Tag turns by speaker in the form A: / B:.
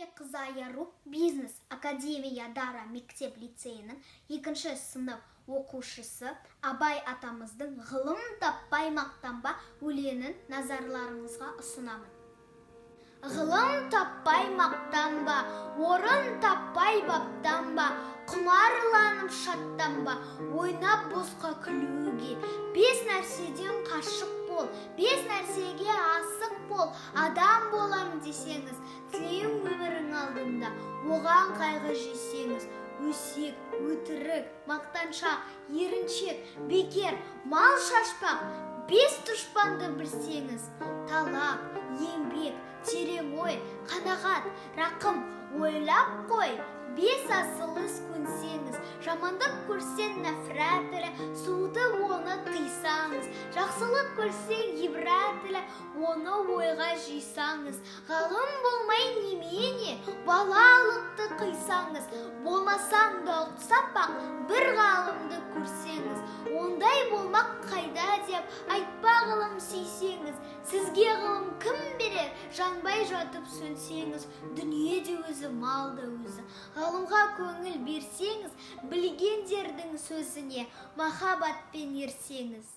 A: Ермекқызы Аяру, бизнес академия Дара мектеп лицейінің екінші сынып оқушысы. Абай атамыздың «Ғылым таппай мақтанба» өлеңін назарларыңызға ұсынамын. Ғылым таппай мақтанба, орын таппай баптанба, құмарланып шаттанба, ойнап босқа күлуге. Бес нәрседен қашық бол, бес нәрсеге асық бол. Адам болам десеңіз, тілеуің өмірің алдында, оған қайғы жесеңіз. Өсек, өтірік, мақтаншақ, еріншек, бекер, мал шашпақ, бес дұшпанды білсеңіз. Талап, еңбек, терең ой, қанағат, рақым, ойлап қой, бес асыл іс көнсеңіз. Жамандық көрсең, нәфрәт тілі, суытып оны тыйсаңыз. Жақсылық көрсең, ғибрат тілі, оны ойға жисаңыз. Ғалым болмай немене, балалықты қисаңыз. Болмасаң да ұқсап бақ, бір ғалымды көрсеңіз. Ондай болмақ қайда деп айтпа ғылым сүйсеңіз. Сізге ғылым кім берер, жанбай жатып сөнсеңіз? Дүние де өзі, мал да өзі, ғалымға көңіл берсеңіз. Білгендердің сөзіне махаббатпен ерсеңіз.